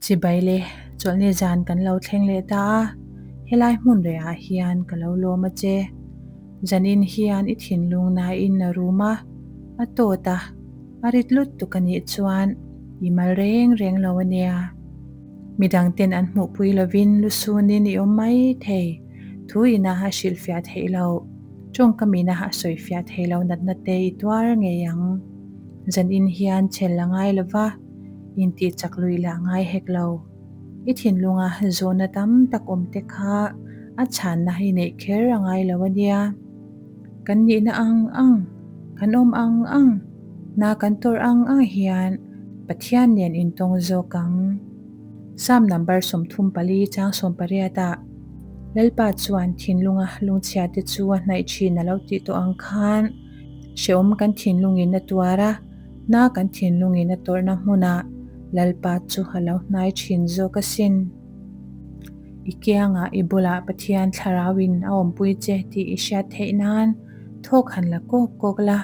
Chibai le, chawlhni zan kan lo thleng leh ta a, helai hmun reh ah hian ka lo lawm a che. Zanin hian i thinlung nain a rum a, a tawt a, a rit lut tuk a nih chuan i mal reng reng lo a nia. Midangten an hmuhpui lovin lusunin i awm mai thei, thu ina a hrilhfiah theih loh, tawngkam ina a sawifiah theih loh natna te i tuar ngei ang. Zanin hian chhel a ngai lova, intih chak lui lah ngai hek lo. I thinlunga zawhna tam tak awm te kha a chhanna i neih kher a ngai lo a nia. Kan nihna ang ang, kan awm ang ang, na kan tawrh ang ang hian Pathian nen intawng zawk ang. Psalm number 34 chang 18 ah Lalpa chuan thinlunga lungchhia te chu a hnaih thin a lo tih tawh ang khan hrehawm kan thinlungin a tuar a, Na kan thinlungin a tawrhna hmunah Lalpa chu a lo hnai thin zawk asin. I kiangah i bulah Pathian thlarauin a awmpui che tih i hriat theih nan thawk han la kawk kawk la,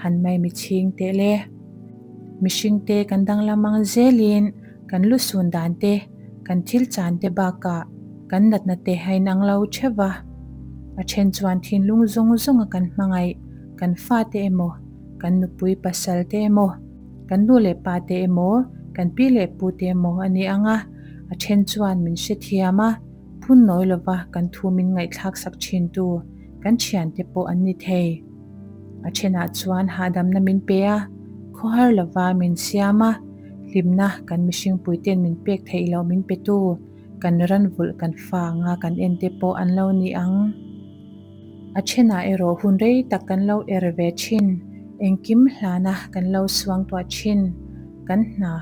han mai mi chhing teh le. Mihringte kan danglam ang zelin kan lusun dan te, kan thil chan te bakah kan natna te a inang lo theuh va. A then chuan thinlung zawng zawnga kan hmangaih kan fate emaw, kan nupui pasal te emaw, kan nu leh pa te emaw, kan pi leh pu te emaw a ni ang a, a then chuan min hrethiam a, phun nawi lova kan thu min ngaihthlak sak thintu kan thiante pawh an ni thei. A thenah chuan hahdamna min pe a, khawhar lova min siam a, hlimna kan mihring puiten min pek theih loh min petu kan ranvulh kan fa anga kan en te pawh an lo ni ang. A thenah erawh hun rei tak kan lo er ve thin, engkim hlana kan lo suang tuah thin, kan hna,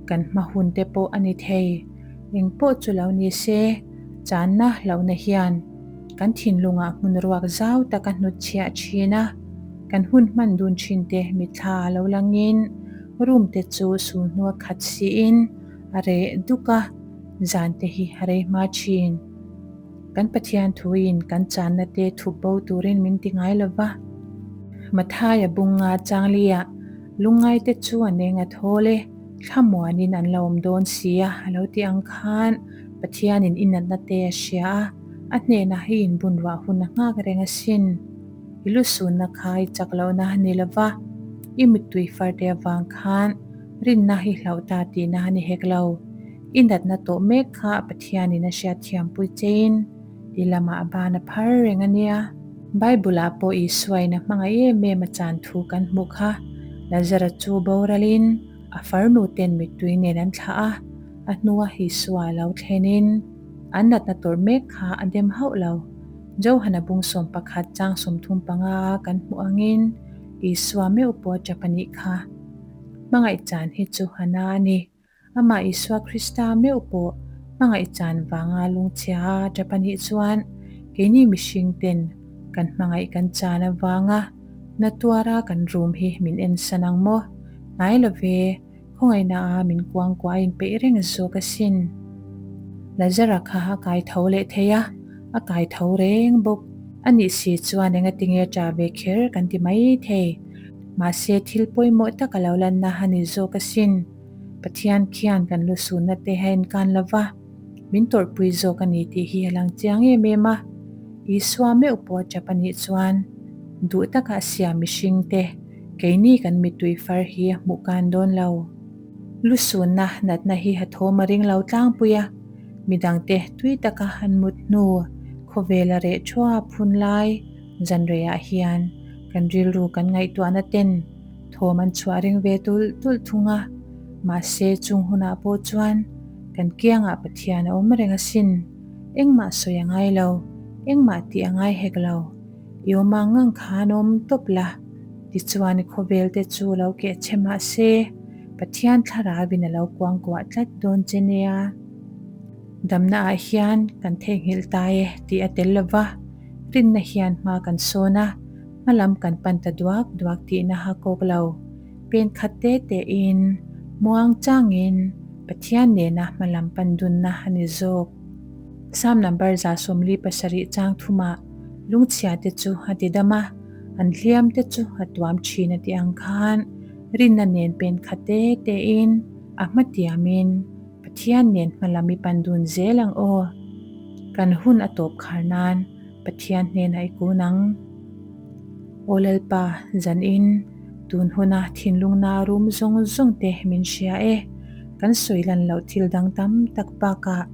kan hma hun te pawh a ni thei. Eng pawh chu lo ni se, channa hlauhna hian kan thinlungah hmun ruak zau tak a hnutchhiah thin a, kan hun hman dun thin te mitthla a lo langin room te chu sul hnua khat siin a reh duk a, zan te hi a rei hma thin. Kan Pathian thuin kan channa te thup bo turin min ti ngai lo va. Mathaia bunga changlia lungngaite chu an eng a thawl e, thlamuanin an lo awm dawn si a, a lo ti ang khan Pathianin i natna te a hria a, a hnenah i inbun ruah hun a nghak reng asin. I lusunna kha i chak lohna a ni lo va, i mittui farte avang khan rinna i hlauh ta tihna a ni hek lo. I natna tawh mek kha Pathianin a hriatthiampui chein i lamah a ban a phar reng a nia. Bible-ah pawh Isuain a hmangaih em em a chan thu kan hmuh kha. Lazara chu boralin a farnu ten mittui nen an thlah a, a hnua Isua a lo thlenin an natna tawrh mek kha a dem hauh lo. Johana bung 11 chang 35 a kan hmuh angin Isua meuh pawh a tap a nih kha. Hmangaih chan hi chu a na a ni. Amah Isua Krista meuh pawh hmangaih chan vanga lungchhia a tap a nih chuan keini mihring ten kan hmangaih kan chan avanga na tuara kan rum hi min ensan ang maw? Hnai lo ve, khawngaihna a min kuangkuah a inpeih reng zawk asin. Lazara kha a kai tho leh thei a, a kai tho reng bawk. A nih si chuan engatinge a ṭah ve kher kan ti mai thei. Mahse thil pawimawh tak a lo lanna a ni zawk asin. Pathian khian kan lusunna te a enkan lo va, min tawrhpui zawk a ni tih hi a lang chiang em em a. Isua meuh pawh a tap a nih chuan duh taka a siam mihring te keini kan mittui far hi a hmuh kan dawn lo. Lusunna natna hi a thawm a ring lo tlangpui a, midangte tui taka an mut hnu khawvel a reh thuap hun lai zanreiah hian kan rilru kan ngaihtuahna ten Thawm an chhuah ring ve tulh tulh thung a, mahse chung hunah pawh chuan kan kiangah Pathian a awm reng asin. Engmah sawi a ngai lo, engmah tih a ngai hek lo. I awm ang ang khan awm tawp la, tichuan i khawvel te chu lo keh che mahse Pathian thlarauin a lo kuangkuah tlat dawn che nia. Damna ah hian kan theihnghilh ta e tih a tel lova, rinna hian hma kan sawn a, Hmalam kan pan ta duak duak tihna ha kawk lo. Pen khat te tein, muang changin Pathian nena hmalam pan dunna a ni zawk. Psalm number 47 chang thumah lungchhia te chu a ti dam a, an hliam te chu a tuam thin a tih ang khan rinna nen pen khat te tein a hmatiamin. Pathian nen hmalam i pan dun zel ang aw. Kan hun a tawp khar nan Pathian hnenah i kun ang. Aw Lalpa, zanin, tun huna thinlungna rum zawng zawng te min hria e. Kan sawi lan loh thil dang tam tak bakah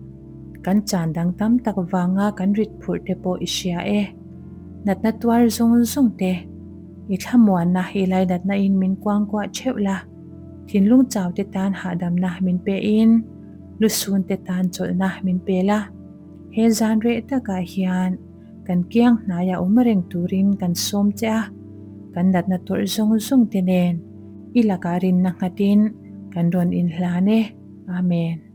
kan chan dang tam tak vanga kan rit phurh te pawh i hria e. Natna tuar zawng zawng te i thlamuanna i lainatna in min kuangkuah theuh la. Thinlung chau te tan hahdamna min pe in lusun te tan chawlhna min pe la. He zan reh takah hian kan kiang hnaia awm reng turin kan sawm che a, kan natna tawrh zawng zawng te nen i lakah rinna nghatin kan rawn inhlan e. Amen.